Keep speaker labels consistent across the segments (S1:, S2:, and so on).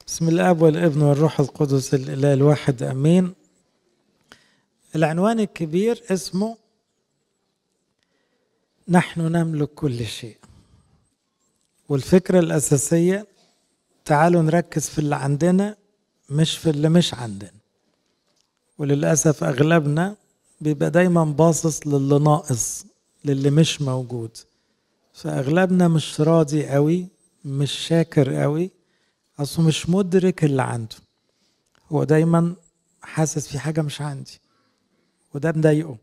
S1: بسم الاب والابن والروح القدس الاله الواحد امين. العنوان الكبير اسمه نحن نملك كل شيء، والفكرة الأساسية تعالوا نركز في اللي عندنا مش في اللي مش عندنا. وللأسف أغلبنا بيبقى دايما باصص للي ناقص، للي مش موجود، فأغلبنا مش راضي قوي، مش شاكر قوي، أصله مش مدرك اللي عنده. هو دايما حاسس في حاجة مش عندي وده مضايقه،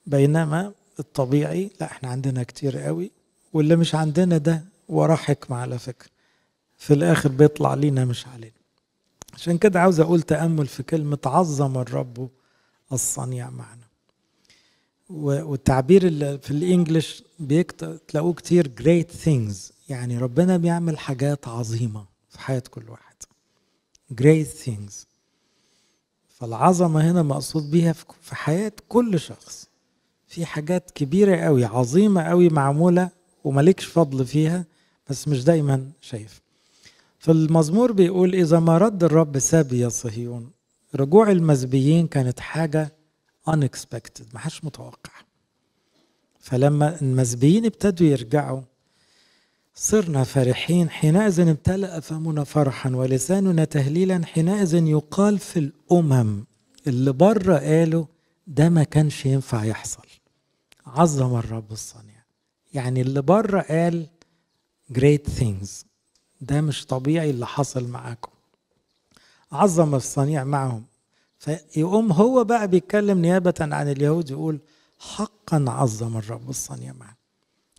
S1: بينما الطبيعي لا، احنا عندنا كتير قوي، واللي مش عندنا ده وراه حكمة على فكرة، في الآخر بيطلع لينا مش علينا. عشان كده عاوز أقول تأمل في كلمة عظم الرب الصنيع معنا. والتعبير اللي في الإنجليش تلاقوه كتير great things، يعني ربنا بيعمل حاجات عظيمة في حياة كل واحد، great things. فالعظمة هنا مقصود بيها في حياة كل شخص، في حاجات كبيرة قوي عظيمة قوي معمولة ومالكش فضل فيها، بس مش دايما شايف. في المزمور بيقول إذا ما رد الرب سبي صهيون. رجوع المسبيين كانت حاجة unexpected، ما حدش متوقع. فلما المسبيين ابتدوا يرجعوا صرنا فرحين، حينئذ امتلأ فمنا فرحا ولساننا تهليلا، حينئذ يقال في الأمم اللي بره قالوا ده ما كانش ينفع يحصل، عظم الرب الصنيع. يعني اللي بره قال great things، ده مش طبيعي اللي حصل معاكم، عظم الصنيع معهم. فيقوم هو بقى بيتكلم نيابة عن اليهود يقول حقا عظم الرب الصنيع معهم.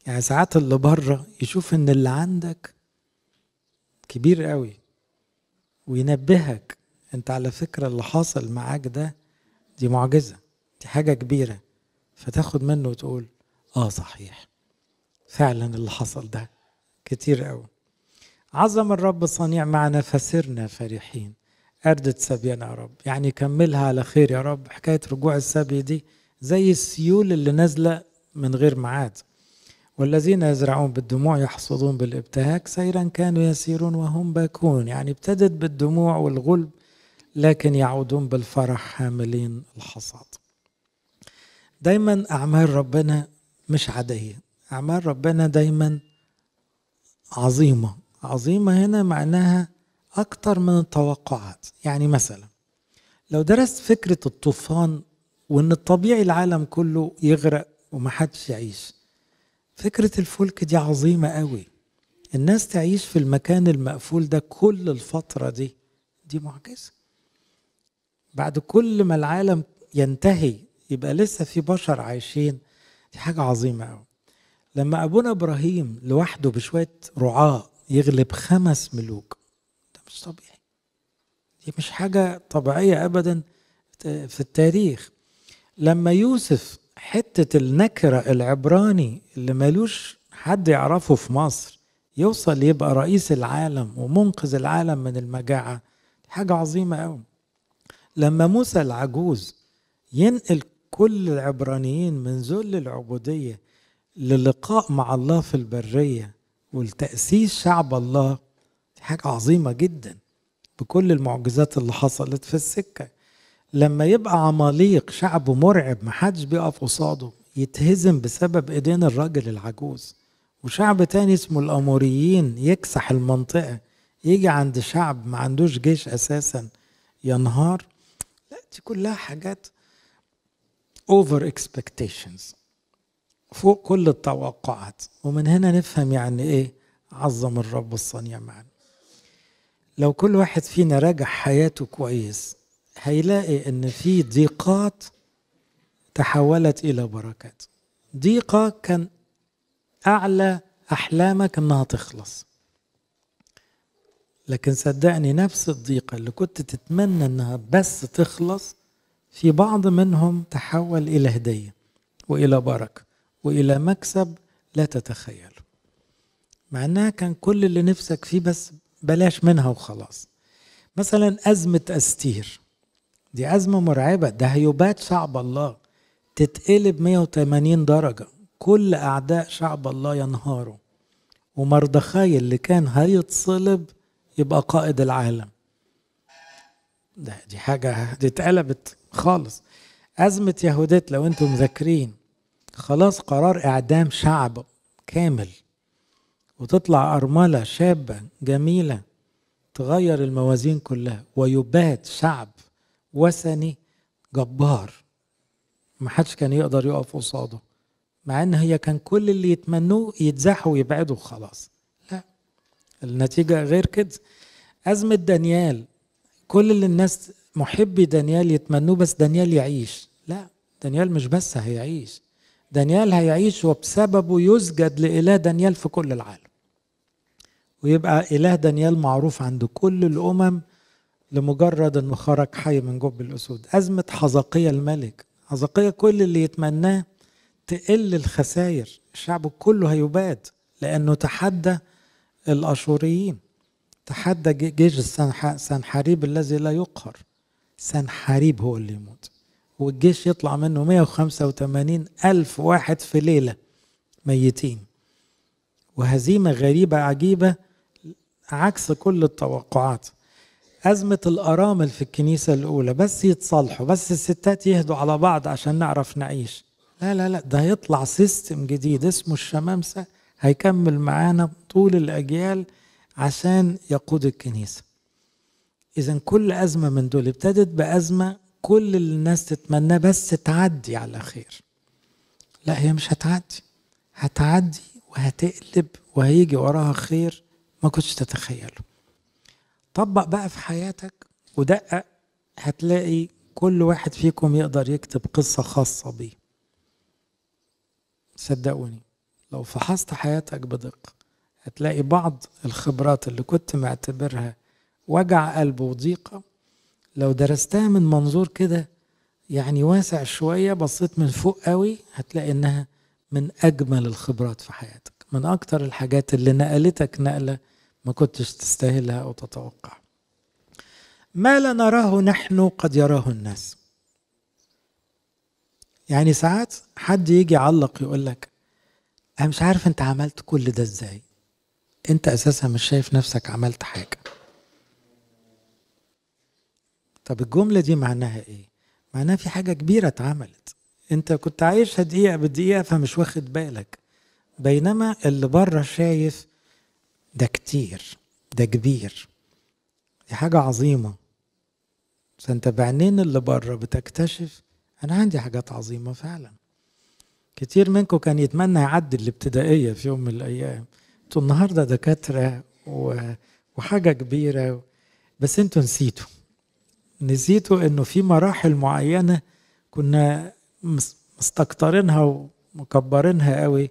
S1: يعني ساعات اللي بره يشوف ان اللي عندك كبير قوي وينبهك، انت على فكرة اللي حاصل معاك ده دي معجزة، دي حاجة كبيرة، فتاخد منه وتقول اه صحيح فعلا اللي حصل ده كتير قوي. عظم الرب الصنيع معنا فسرنا فرحين، أردت سبينا يا رب، يعني كملها على خير يا رب. حكاية رجوع السبي دي زي السيول اللي نازلة من غير ميعاد. والذين يزرعون بالدموع يحصدون بالابتهاج، سيرا كانوا يسيرون وهم باكون. يعني ابتدت بالدموع والغلب لكن يعودون بالفرح حاملين الحصاد. دايما أعمال ربنا مش عادية، أعمال ربنا دايما عظيمة. عظيمة هنا معناها أكتر من التوقعات. يعني مثلا لو درست فكرة الطوفان وإن الطبيعي العالم كله يغرق ومحدش يعيش، فكرة الفلك دي عظيمة قوي. الناس تعيش في المكان المقفول ده كل الفترة دي، دي معجزة. بعد كل ما العالم ينتهي يبقى لسه في بشر عايشين، دي حاجة عظيمة قوي. لما أبونا إبراهيم لوحده بشوية رعاة يغلب 5 ملوك، ده مش طبيعي، دي مش حاجة طبيعية أبدا في التاريخ. لما يوسف حتة النكرة العبراني اللي مالوش حد يعرفه في مصر يوصل يبقى رئيس العالم ومنقذ العالم من المجاعة، دي حاجة عظيمة قوي. لما موسى العجوز ينقل كل العبرانيين من ذل العبودية للقاء مع الله في البرية والتأسيس شعب الله، دي حاجة عظيمة جدا بكل المعجزات اللي حصلت في السكة. لما يبقى عماليق شعبه مرعب محدش بيقف قصاده يتهزم بسبب ايدين الراجل العجوز، وشعب تاني اسمه الأموريين يكسح المنطقة، يجي عند شعب ما عندوش جيش أساسا ينهار. لا، دي كلها حاجات over expectations، فوق كل التوقعات. ومن هنا نفهم يعني ايه عظم الرب الصنيع معنا. لو كل واحد فينا راجع حياته كويس هيلاقي ان في ضيقات تحولت الى بركات. ضيقة كان اعلى احلامك انها تخلص، لكن صدقني نفس الضيقة اللي كنت تتمنى انها بس تخلص، في بعض منهم تحول الى هدية والى بركة والى مكسب لا تتخيله، مع انها كان كل اللي نفسك فيه بس بلاش منها وخلاص. مثلا أزمة أستير، دي أزمة مرعبة، ده هيبات شعب الله تتقلب 180 درجة، كل أعداء شعب الله ينهاروا، ومردخاي اللي كان هيتصلب يبقى قائد العالم. ده دي حاجة دي اتقلبت خالص. أزمة يهوديت لو انتم مذاكرين، خلاص قرار إعدام شعب كامل، وتطلع أرملة شابة جميلة تغير الموازين كلها، ويبات شعب وثني جبار ما حدش كان يقدر يقف قصاده، مع ان هي كان كل اللي يتمنوه يتزاحوا ويبعدوا خلاص. لا، النتيجة غير كده. أزمة دانيال، كل اللي الناس محبي دانيال يتمنوه بس دانيال يعيش. لا، دانيال مش بس هيعيش، دانيال هيعيش وبسببه يسجد لإله دانيال في كل العالم، ويبقى إله دانيال معروف عند كل الأمم لمجرد أنه خرج حي من جب الأسود. أزمة حزقية الملك، حزقية كل اللي يتمناه تقل الخسائر، الشعب كله هيباد لأنه تحدى الأشوريين، تحدى جيش سنحاريب الذي لا يقهر. سنحاريب هو اللي يموت والجيش يطلع منه 185 ألف واحد في ليلة ميتين، وهزيمة غريبة عجيبة عكس كل التوقعات. أزمة الأرامل في الكنيسة الأولى، بس يتصالحوا، بس الستات يهدوا على بعض عشان نعرف نعيش. لا لا لا، ده هيطلع system جديد اسمه الشمامسة، هيكمل معانا طول الأجيال عشان يقود الكنيسة. إذن كل أزمة من دول ابتدت بأزمة كل الناس تتمنى بس تعدي على خير. لا، هي مش هتعدي، هتعدي وهتقلب وهيجي وراها خير ما كنتش تتخيله. طبق بقى في حياتك ودقق، هتلاقي كل واحد فيكم يقدر يكتب قصة خاصة بيه. صدقوني لو فحصت حياتك بدقة هتلاقي بعض الخبرات اللي كنت معتبرها وجع قلب وضيقة، لو درستها من منظور كده يعني واسع شوية، بصيت من فوق قوي، هتلاقي انها من اجمل الخبرات في حياتك، من اكتر الحاجات اللي نقلتك نقلة ما كنتش تستاهلها او تتوقع. ما لا نراه نحن قد يراه الناس. يعني ساعات حد يجي يعلق يقول لك انا مش عارف انت عملت كل ده ازاي، انت اساسا مش شايف نفسك عملت حاجة. طب الجملة دي معناها ايه؟ معناها في حاجة كبيرة اتعملت، انت كنت عايشها دقيقة بدقيقة فمش واخد بالك، بينما اللي بره شايف ده كتير، ده كبير، دي حاجة عظيمة. فانت بعينين اللي بره بتكتشف انا عندي حاجات عظيمة فعلا. كتير منكم كان يتمنى يعدي الابتدائية في يوم من الايام، انتوا النهاردة دكاترة وحاجة كبيرة، بس انتوا نسيتوا انه في مراحل معينة كنا مستكترينها ومكبرينها قوي،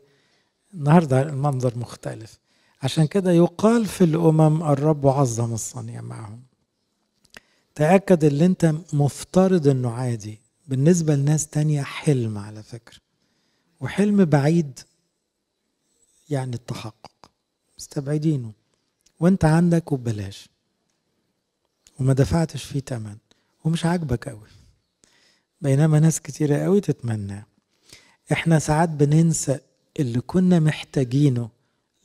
S1: النهاردة المنظر مختلف. عشان كده يقال في الأمم الرب عظم الصنيع معهم. تأكد اللي انت مفترض انه عادي بالنسبة لناس تانية حلم على فكرة، وحلم بعيد يعني التحقق، مستبعدينه، وانت عندك وببلاش وما دفعتش فيه تمن ومش عاجبك قوي، بينما ناس كتيرة قوي تتمناه. احنا ساعات بننسى اللي كنا محتاجينه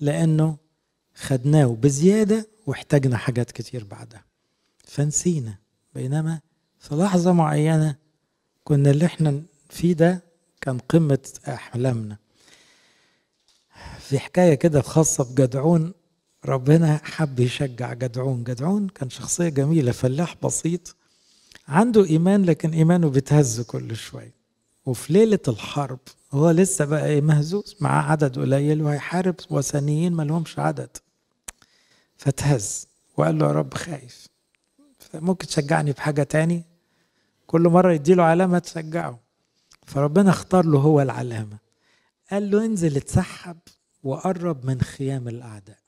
S1: لأنه خدناه بزيادة واحتاجنا حاجات كتير بعدها فنسينا، بينما في لحظة معينة كنا اللي احنا فيه ده كان قمة أحلامنا. في حكاية كده خاصة بجدعون، ربنا حب يشجع جدعون. جدعون كان شخصية جميلة، فلاح بسيط عنده إيمان، لكن إيمانه بيتهز كل شوية. وفي ليلة الحرب هو لسه بقى إيه مهزوز، معاه عدد قليل وهيحارب وثنيين ما لهمش عدد، فتهز وقال له يا رب خايف، ممكن تشجعني بحاجة تاني؟ كل مرة يديله علامة تشجعه، فربنا اختار له هو العلامة، قال له انزل اتسحب وقرب من خيام الأعداء.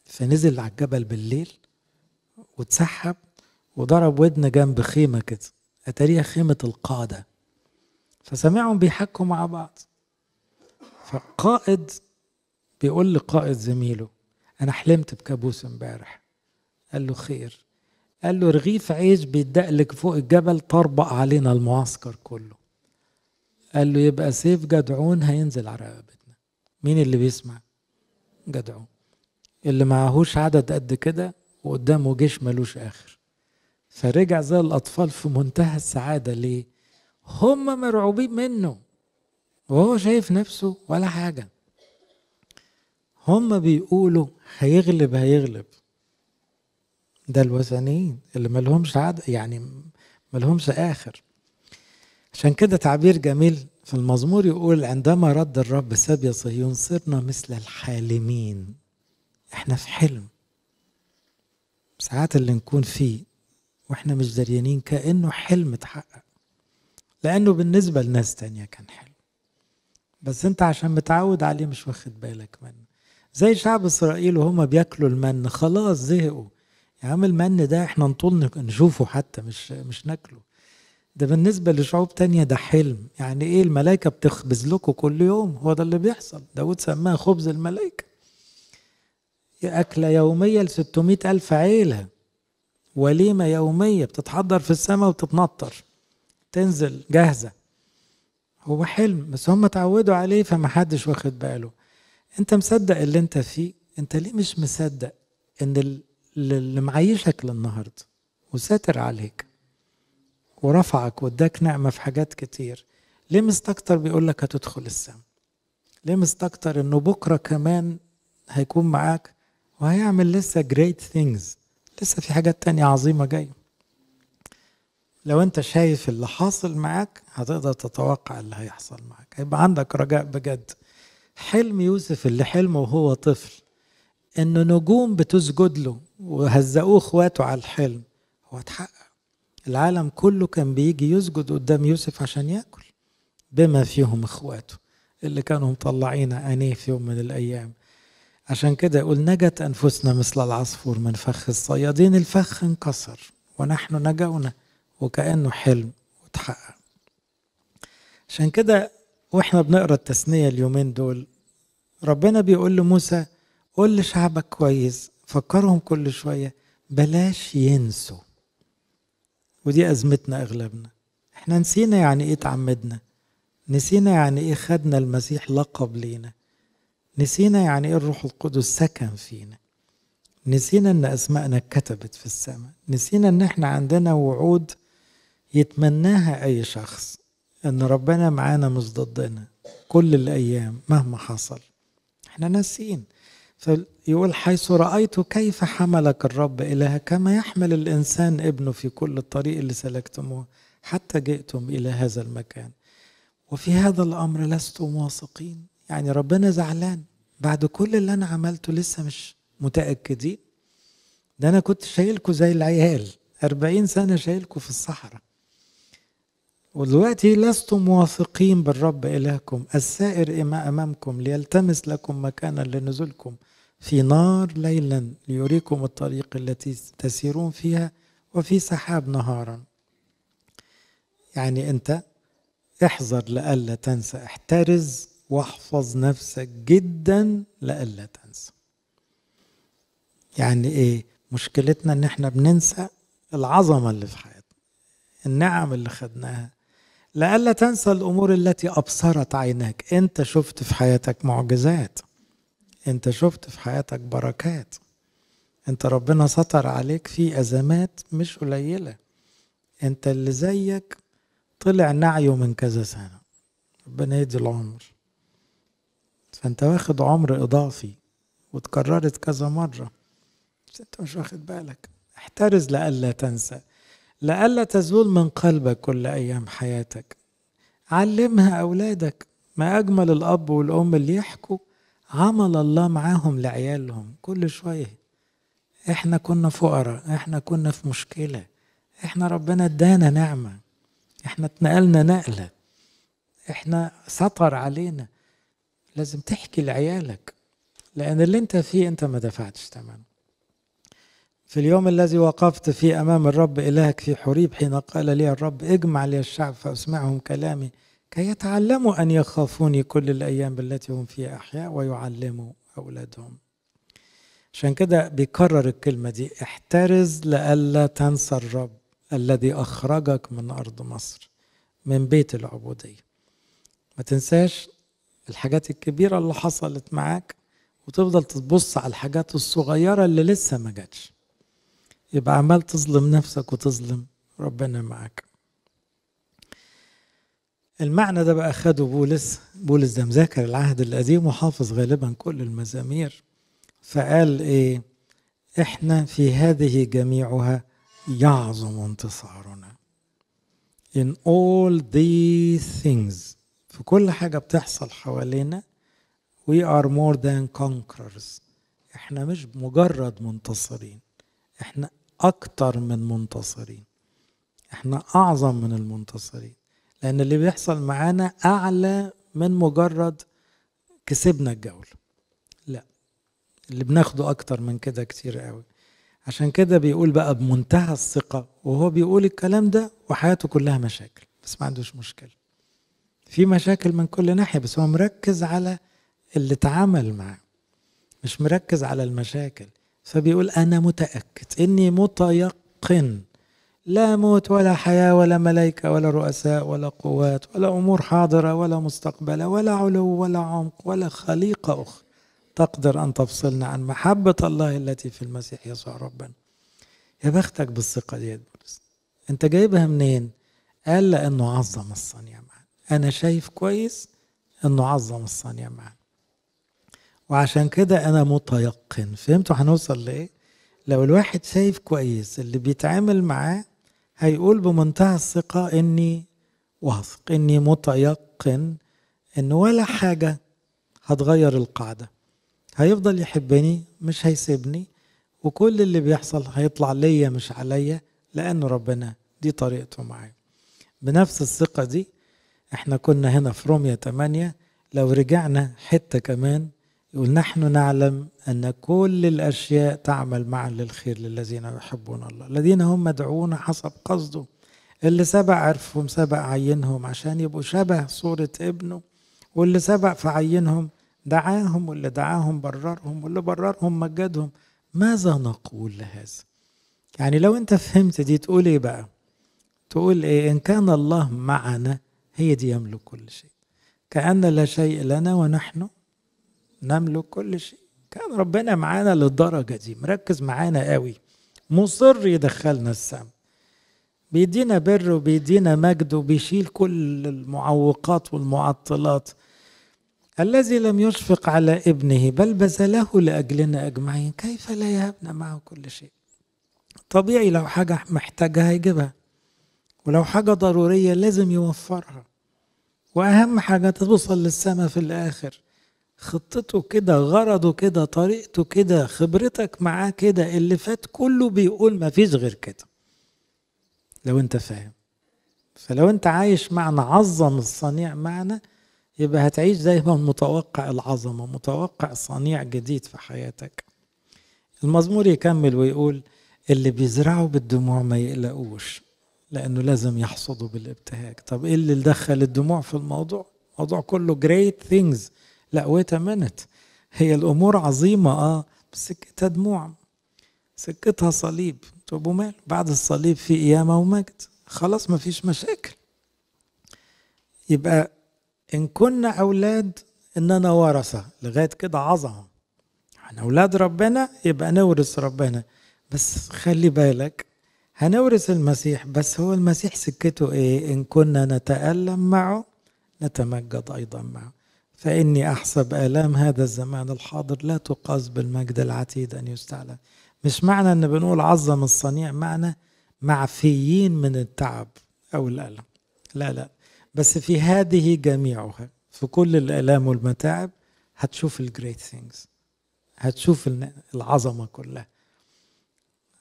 S1: فنزل على الجبل بالليل واتسحب وضرب ودن جنب خيمة كده، أتاريها خيمة القادة، فسمعهم بيحكوا مع بعض. فقائد بيقول لقائد زميله أنا حلمت بكابوس امبارح. قال له خير. قال له رغيف عيش بيدقلك فوق الجبل طربق علينا المعسكر كله. قال له يبقى سيف جدعون هينزل على رقبتنا. مين اللي بيسمع؟ جدعون. اللي معهوش عدد قد كده وقدامه جيش ملوش آخر. فرجع زي الأطفال في منتهى السعادة. ليه؟ هم مرعوبين منه وهو شايف نفسه ولا حاجة. هم بيقولوا هيغلب هيغلب. ده الوثنيين اللي ملهمش عدد، يعني ملهمش آخر. عشان كده تعبير جميل في المزمور يقول عندما رد الرب سبي صهيون صرنا مثل الحالمين. احنا في حلم ساعات اللي نكون فيه واحنا مش دريانين كأنه حلم اتحقق، لأنه بالنسبة لناس تانية كان حلم، بس انت عشان متعود عليه مش واخد بالك منه. زي شعب إسرائيل وهما بياكلوا المن خلاص زهقوا، يا عم المن ده احنا نطول نشوفه حتى مش ناكله. ده بالنسبة لشعوب تانية ده حلم. يعني ايه الملائكة بتخبز لكم كل يوم؟ هو ده اللي بيحصل. داود سماها خبز الملائكة، أكلة يومية ل600 ألف عيلة، وليمة يومية بتتحضر في السماء وتتنطر تنزل جاهزة. هو حلم بس هم اتعودوا عليه فما حدش واخد باله. انت مصدق اللي انت فيه؟ انت ليه مش مصدق ان اللي معيشك للنهاردة وساتر عليك ورفعك واداك نعمة في حاجات كتير، ليه مستكتر بيقولك هتدخل السماء؟ ليه مستكتر انه بكرة كمان هيكون معاك وهيعمل لسه great things، لسه في حاجات تانية عظيمة جاية؟ لو انت شايف اللي حاصل معاك هتقدر تتوقع اللي هيحصل معاك، هيبقى عندك رجاء بجد. حلم يوسف اللي حلمه وهو طفل انه نجوم بتسجد له وهزقوه اخواته على الحلم، هو اتحقق. العالم كله كان بيجي يسجد قدام يوسف عشان ياكل، بما فيهم اخواته اللي كانوا مطلعين عينيه في يوم من الايام. عشان كده يقول نجت انفسنا مثل العصفور من فخ الصيادين، الفخ انكسر ونحن نجونا، وكأنه حلم واتحقق. عشان كده واحنا بنقرا التثنية اليومين دول ربنا بيقول لموسى قول لشعبك كويس، فكرهم كل شوية بلاش ينسوا. ودي أزمتنا أغلبنا، احنا نسينا يعني ايه تعمدنا، نسينا يعني ايه خدنا المسيح لقب لينا، نسينا يعني ايه الروح القدس سكن فينا، نسينا ان اسماءنا اتكتبت في السماء، نسينا ان احنا عندنا وعود يتمناها اي شخص، ان ربنا معانا مش ضدنا كل الايام مهما حصل. احنا ناسيين. فيقول حيث رأيت كيف حملك الرب إلهك كما يحمل الإنسان ابنه في كل الطريق اللي سلكتموه حتى جئتم إلى هذا المكان، وفي هذا الأمر لستم واثقين. يعني ربنا زعلان بعد كل اللي أنا عملته لسه مش متأكدين؟ ده أنا كنت شايلكوا زي العيال 40 سنة شايلكوا في الصحراء، ودلوقتي لستم واثقين بالرب إلهكم السائر أمامكم ليلتمس لكم مكانا لنزولكم في نار ليلا ليريكم الطريق التي تسيرون فيها وفي سحاب نهارا. يعني أنت احذر لئلا تنسى، احترز واحفظ نفسك جدا لئلا تنسى. يعني ايه مشكلتنا؟ ان احنا بننسى العظمة اللي في حياتنا، النعم اللي خدناها. لئلا تنسى الأمور التي أبصرت عيناك. أنت شفت في حياتك معجزات، أنت شفت في حياتك بركات، أنت ربنا ستر عليك في أزمات مش قليلة. أنت اللي زيك طلع نعيه من كذا سنة، ربنا يدي العمر، فأنت واخد عمر إضافي وتكررت كذا مرة بس أنت مش واخد بالك. احترز لئلا تنسى، لئلا تزول من قلبك كل أيام حياتك. علمها أولادك. ما أجمل الأب والأم اللي يحكوا عمل الله معاهم لعيالهم كل شوية. إحنا كنا فقراء، إحنا كنا في مشكلة، إحنا ربنا ادانا نعمة، إحنا اتنقلنا نقلة، إحنا سطر علينا. لازم تحكي لعيالك، لأن اللي أنت فيه أنت ما دفعتش ثمنه. في اليوم الذي وقفت فيه أمام الرب إلهك في حريب حين قال لي الرب اجمع لي الشعب فأسمعهم كلامي كي يتعلموا أن يخافوني كل الأيام التي هم فيها أحياء ويعلموا أولادهم. عشان كده بيكرر الكلمة دي، احترز لئلا تنسى الرب الذي أخرجك من أرض مصر من بيت العبودية. ما تنساش الحاجات الكبيرة اللي حصلت معاك وتفضل تبص على الحاجات الصغيرة اللي لسه ما جاتش، يبقى عمال تظلم نفسك وتظلم ربنا معاك. المعنى ده بقى خده بولس. بولس ده مذاكر العهد القديم وحافظ غالبا كل المزامير، فقال ايه؟ احنا في هذه جميعها يعظم انتصارنا. In all these things، في كل حاجة بتحصل حوالينا we are more than conquerors. احنا مش مجرد منتصرين، احنا اكتر من منتصرين، احنا اعظم من المنتصرين، لان اللي بيحصل معانا اعلى من مجرد كسبنا الجولة. لا، اللي بناخده اكتر من كده كتير قوي. عشان كده بيقول بقى بمنتهى الثقة، وهو بيقول الكلام ده وحياته كلها مشاكل، بس ما عندوش مشكلة. في مشاكل من كل ناحية، بس هو مركز على اللي اتعامل معاه، مش مركز على المشاكل. فبيقول أنا متأكد، إني متيقن، لا موت ولا حياة ولا ملائكة ولا رؤساء ولا قوات ولا أمور حاضرة ولا مستقبلة ولا علو ولا عمق ولا خليقة أخرى تقدر أن تفصلنا عن محبة الله التي في المسيح يسوع ربنا. يا بختك بالثقة دي يا بولس، أنت جايبها منين؟ قال لأنه عظم الصنيع معنا. أنا شايف كويس أنه عظم الصنيع معنا، وعشان كده أنا متيقن. فهمتوا هنوصل لإيه؟ لو الواحد شايف كويس اللي بيتعامل معاه هيقول بمنتهى الثقة إني واثق، إني متيقن إن ولا حاجة هتغير القاعدة، هيفضل يحبني مش هيسيبني، وكل اللي بيحصل هيطلع ليا مش عليا، لأنه ربنا دي طريقته معايا. بنفس الثقة دي احنا كنا هنا في رومية 8، لو رجعنا حتة كمان يقول نحن نعلم أن كل الأشياء تعمل معا للخير للذين يحبون الله، الذين هم مدعوون حسب قصده. اللي سبق عرفهم سبق عينهم عشان يبقوا شبه صورة ابنه، واللي سبق في عينهم دعاهم، واللي دعاهم بررهم، واللي بررهم مجدهم. ماذا نقول لهذا؟ يعني لو انت فهمت دي تقول ايه بقى؟ تقول ايه؟ ان كان الله معنا، هي دي يملك كل شيء، كأن لا شيء لنا ونحن نملك كل شيء. كان ربنا معانا للدرجة دي، مركز معانا قوي، مصر يدخلنا السما، بيدينا بر وبيدينا مجد وبيشيل كل المعوقات والمعطلات. الذي لم يشفق على ابنه بل بذله لأجلنا أجمعين، كيف لا يهبنا معه كل شيء؟ طبيعي لو حاجة محتاجها هيجيبها، ولو حاجة ضرورية لازم يوفرها، وأهم حاجة توصل للسما في الآخر. خطته كده، غرضه كده، طريقته كده، خبرتك معاه كده، اللي فات كله بيقول ما فيش غير كده. لو انت فاهم، فلو انت عايش معنا عظم الصنيع معنا، يبقى هتعيش زي ما متوقع العظمة، متوقع صنيع جديد في حياتك. المزمور يكمل ويقول اللي بيزرعوا بالدموع ما يقلقوش، لأنه لازم يحصدوا بالابتهاج. طب إيه اللي دخل الدموع في الموضوع؟ الموضوع كله great things. لا wait a minute، هي الأمور عظيمة بس سكتها دموع، سكتها صليب. طب ومال؟ بعد الصليب في قيامة ومجد، خلاص ما فيش مشاكل. يبقى إن كنا أولاد إننا ورثة، لغاية كده عظمة، احنا أولاد ربنا يبقى نورث ربنا. بس خلي بالك هنورث المسيح، بس هو المسيح سكته إيه؟ إن كنا نتألم معه نتمجد أيضا معه. فإني أحسب آلام هذا الزمان الحاضر لا تقاس بالمجد العتيد أن يستعلن. مش معنى إن بنقول عظم الصنيع معنى معفيين من التعب أو الألم، لا لا، بس في هذه جميعها، في كل الآلام والمتاعب هتشوف ال great things، هتشوف العظمة كلها،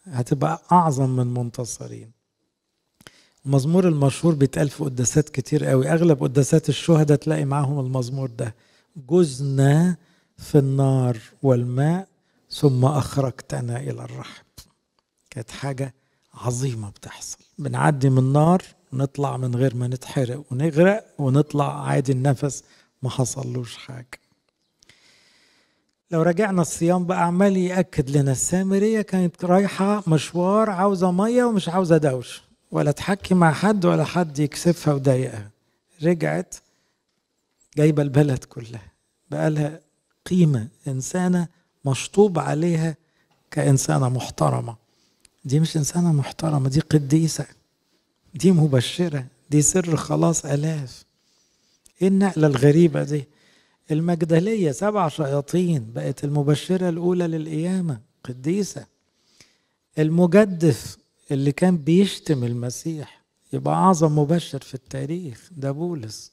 S1: هتبقى أعظم من منتصرين. المزمور المشهور بيتقال في قداسات كتير قوي، أغلب قداسات الشهداء تلاقي معاهم المزمور ده: جزنا في النار والماء ثم أخرجتنا إلى الرحب. كانت حاجة عظيمة بتحصل، بنعدي من النار ونطلع من غير ما نتحرق ونغرق، ونطلع عادي النفس ما حصلوش حاجة. لو رجعنا الصيام بقى عمال يأكد لنا السامرية كانت رايحة مشوار، عاوزة مية ومش عاوزة دوش ولا تحكي مع حد ولا حد يكسفها وضايقها. رجعت جايبة البلد كلها، بقالها قيمة، إنسانة مشطوب عليها كإنسانة محترمة. دي مش إنسانة محترمة، دي قديسة، دي مبشرة، دي سر خلاص آلاف. إيه النقلة الغريبة دي؟ المجدلية 7 شياطين بقت المبشرة الأولى للقيامة، قديسة. المجدف اللي كان بيشتم المسيح يبقى أعظم مبشر في التاريخ، ده بولس.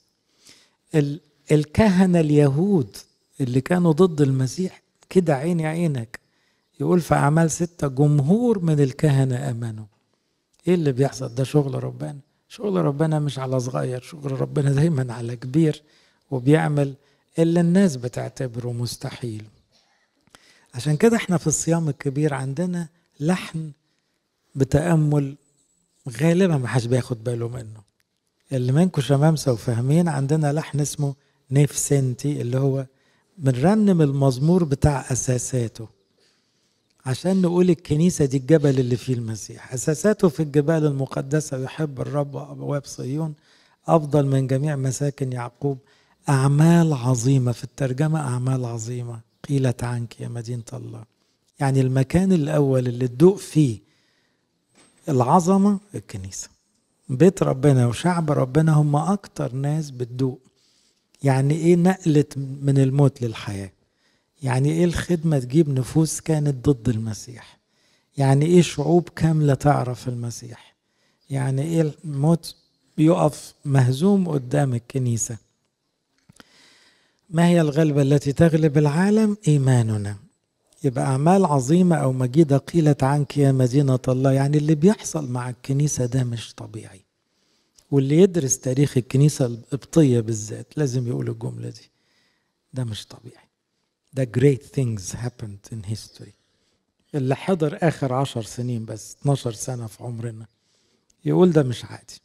S1: الكهنة اليهود اللي كانوا ضد المسيح كده عيني عينك، يقول في أعمال 6 جمهور من الكهنة آمنوا. إيه اللي بيحصل ده؟ شغل ربنا. شغل ربنا مش على صغير، شغل ربنا دايما على كبير، وبيعمل اللي الناس بتعتبره مستحيل. عشان كده احنا في الصيام الكبير عندنا لحن بتأمل غالبا ما حدش بياخد باله منه. اللي منكم شمامسة وفاهمين، عندنا لحن اسمه نفسنتي، اللي هو بنرنم المزمور بتاع أساساته عشان نقول الكنيسة دي الجبل اللي فيه المسيح، أساساته في الجبال المقدسة، يحب الرب أبواب صهيون أفضل من جميع مساكن يعقوب. أعمال عظيمة، في الترجمة أعمال عظيمة قيلت عنك يا مدينة الله. يعني المكان الأول اللي تدوق فيه العظمة الكنيسة، بيت ربنا وشعب ربنا هم أكتر ناس بتدوق. يعني إيه نقلة من الموت للحياة؟ يعني إيه الخدمة تجيب نفوس كانت ضد المسيح؟ يعني إيه شعوب كاملة تعرف المسيح؟ يعني إيه الموت بيقف مهزوم قدام الكنيسة؟ ما هي الغلبة التي تغلب العالم؟ إيماننا. يبقى أعمال عظيمة أو مجيدة قيلت عنك يا مدينة الله. يعني اللي بيحصل مع الكنيسة ده مش طبيعي، واللي يدرس تاريخ الكنيسة القبطية بالذات لازم يقول الجملة دي، ده مش طبيعي، ده great things happened in history. اللي حضر آخر 10 سنين بس، 12 سنة في عمرنا، يقول ده مش عادي.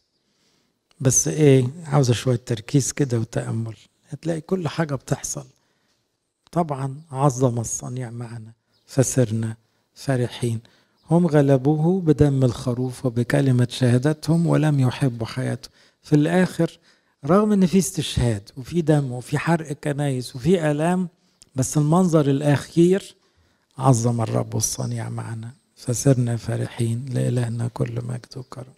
S1: بس إيه، عاوزة شوية تركيز كده وتأمل، هتلاقي كل حاجة بتحصل. طبعا عظم الصنيع معنا فسرنا فرحين. هم غلبوه بدم الخروف وبكلمة شهادتهم ولم يحبوا حياته. في الآخر رغم ان في استشهاد وفي دم وفي حرق كنايس وفي آلام، بس المنظر الأخير عظم الرب الصنيع معنا فسرنا فرحين، لإلهنا كل مجد وكرم.